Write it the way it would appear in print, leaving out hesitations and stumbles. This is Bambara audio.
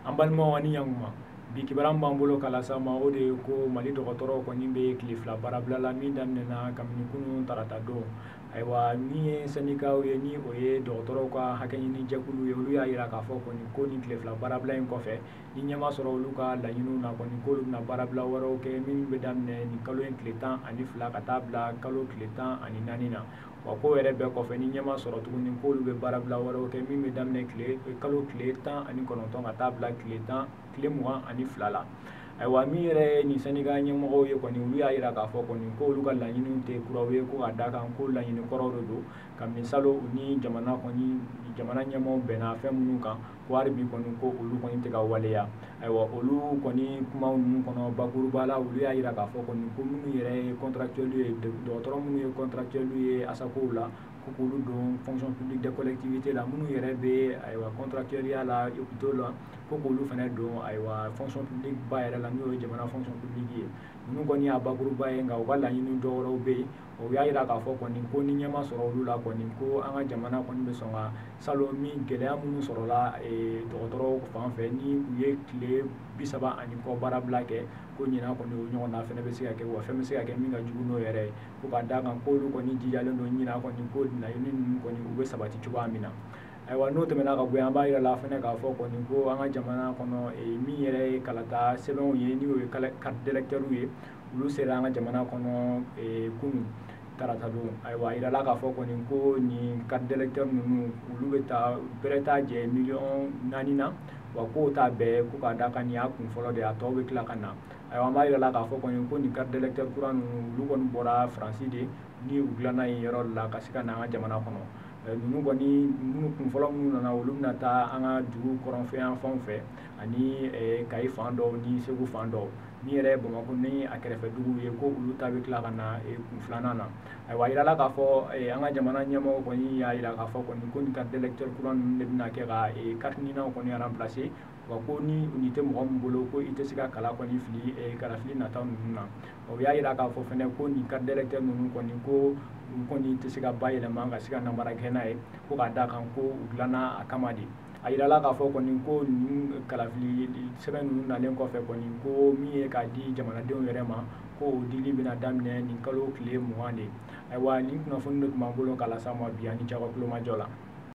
An balimaw ani ɲankuma, bi kibaruya b'an bolo k'a lase aw ma, o de ye ko Mali dɔgɔtɔrɔw kɔni bɛ tile 2 baarabila la min daminɛna kabini kunun tarata don. Ayiwa, min ye sɛndikaw ye, ni o ye dɔgɔtɔrɔw ka hakɛ ɲini jɛkulu ye, olu y'a jira k'a fɔ kɔni ko nin tile 2 baarabila in kɔfɛ, ni ɲɛ ma sɔrɔ olu ka laɲiniw na kɔni, k'olu bɛna baarabila wɛrɛw kɛ min bɛ daminɛ nin kalo in tile 12 ka taa bila kalo tile 14 na. Wa ko yɛrɛ bɛɛ kɔfɛ, ni ɲɛ ma sɔrɔ tuguni, k'olu bɛ baarabila wɛrɛw kɛ min bɛ daminɛ tile kalo tile 19 ka taa bila tile 22 la. Ayiwa, min yɛrɛ ye nin sɛndika ɲɛmɔgɔw ye kɔni, olu y'a jira k'a fɔ kɔni ko olu ka laɲiniw tɛ kuraw ye, ko ka da kan ko laɲini kɔrɔw de don kabini salon u ni jamana kɔni jamana ɲɛmɔgɔw bɛnna fɛn minnu kan, ko hali bi kɔni ko olu kɔni tɛ ka waleya. Ayiwa, olu kɔni kumaw ninnu kɔnɔ, bakuruba la, olu y'a jira k'a fɔ kɔni ko minnu yɛrɛ ye contractuel ye, dɔgɔtɔrɔ minnu ye contractuel ye ASACO la, ko k'olu don fonction publique des collectivités la, minnu yɛrɛ bɛ ayiwa contractueliya la hôpitaux la, ko k'olu fana don ayiwa fonction publique ba yɛrɛ la, n'o ye jamana fonction publique ye. Ninnu kɔni y'a bakuruba ye, nka u ka laɲini dɔw wɛrɛw bɛ yen. O y'a jira k'a fɔ kɔni ko ni ɲɛ ma sɔrɔ olu la kɔni, ko an ka jamana kɔni bɛ sɔn ka salon min gɛlɛya minnu sɔrɔla dɔgɔtɔrɔw fan fɛ ni u ye tile 30 ani kɔ baarabila kɛ, ko ɲinan kɔni o ɲɔgɔnna fɛnɛ bɛ se ka kɛ, wa fɛn bɛ se ka kɛ min ka jugu n'o yɛrɛ ye, ko ka d'a kan k'olu kɔni jijalen don ɲinan kɔni ko laɲini ninnu kɔni u bɛ sabati cogoya min na. Ayiwa, n'o tɛmɛna ka bɔ yen, an b'a yira la fɛnɛ k'a fɔ kɔni ko an ka jamana kɔnɔ, min yɛrɛ ye kalata sɛbɛnw ye, ni o ye carte d'électeur ye, olu sera an ka jamana kɔnɔ kunun tarata don. Ayiwa, a yirala k'a fɔ kɔni ko nin carte d'électeur ninnu, olu bɛ taa bɛrɛ t'a jɛ miliyɔn 4 na, wa k'o t'a bɛɛ, ko k'a da kan nin y'a kun fɔlɔ de ye, a tɔ bɛ tila ka na. Ayiwa, an b'a yira la k'a fɔ kɔni ko nin carte d'électeur kura ninnu, olu kɔni bɔra Faransi de, ni u dilanna yen yɔrɔ la ka se ka na an ka jamana kɔnɔ. Ninnu kɔni minnu kun fɔlɔ minnu nana, olu bɛna taa an ka dugu kɔrɔnfɛ yan fanw fɛ ani Kayi fan dɔw ni Segu fan dɔw, min yɛrɛ ye Bamakɔ ni a kɛrɛfɛ duguw ye, ko olu ta bɛ tila ka na kun filanan na. Ayiwa, a yirala k'a fɔ an ka jamana ɲɛmɔgɔw kɔni y'a jira k'a fɔ kɔni ko nin carte d'électeur kura ninnu de bɛna kɛ ka carte NINAw kɔni remplacer, wa ko ni nin tɛ mɔgɔ min bolo, ko i tɛ se ka kala kɔni fili kalafili nataw ninnu na. O y'a jira k'a fɔ fɛnɛ ko nin carte d'électeur ninnu kɔni, ko u kɔni tɛ se ka bayɛlɛma ka se ka namara kɛ n'a ye, ko k'a da kan ko u dilanna a kama de. A yirala k'a fɔ kɔni ko nin kalafili sɛbɛn ninnu nalen kɔfɛ kɔni, ko min ye k'a di jamanadenw yɛrɛ ma, ko o dili bɛna daminɛ nin kalo tile 20 de. Ayiwa, nin kunnafoni de tun b'an bolo k'a lase aw ma bi. Ani cɛw ka kulomajɔ la.